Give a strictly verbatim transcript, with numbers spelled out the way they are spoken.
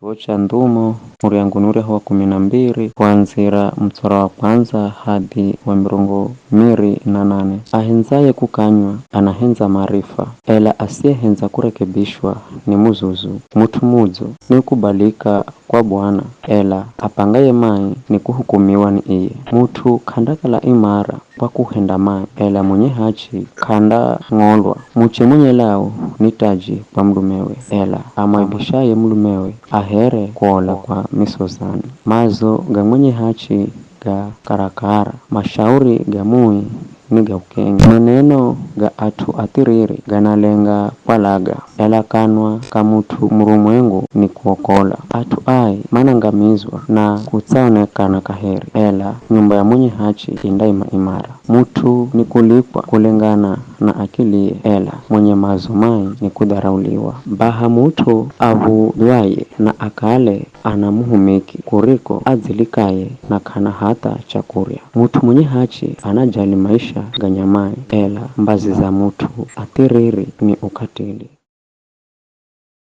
Kitabo cha Ndhumo, muryango ni uryahu wa kumi na mbiri, kuandzira mutsoro wa kwandza hadi wa mirongo miri na nane. Ahendzaye kukanywa, anahendza maarifa, ela asiyehendza kurekebishwa ni muzuzu. Mut'u mudzo ni ukubalika kwa Bwana, ela apangaye mai ni kuhukumiwa ni iye. Mut'u k'andakala imara kwa kuhenda mai, ela mwenye hachi k'andang'olwa. Muche mwenye lau ni taji kwa mulumewe, ela amwaibishaye mulumewe ahere kuola kwa misozani. Mazo ga mwenye hachi ga karakara, mashauri ga mui ni ga ukenge. Maneno ga at'u athiriri ganalenga kwalaga, ela kanwa ka mut'u murumwengu ni kuokola. At'u ai manangamizwa na kutsaonekana kaheri, ela nyumba ya mwenye hachi indaima imara. Mut'u ni kulikwa kulengana na akiliye, ela mwenye mazo mai ni kudharauliwa. Baha mut'u av̱udhwaye na akale ana muhumiki, kuriko adzilikaye na k'ana hatha chakurya. Mut'u mwenye hachi anajali maisha ga nyamaye, ela mbazi za mut'u athiriri ni ukatili.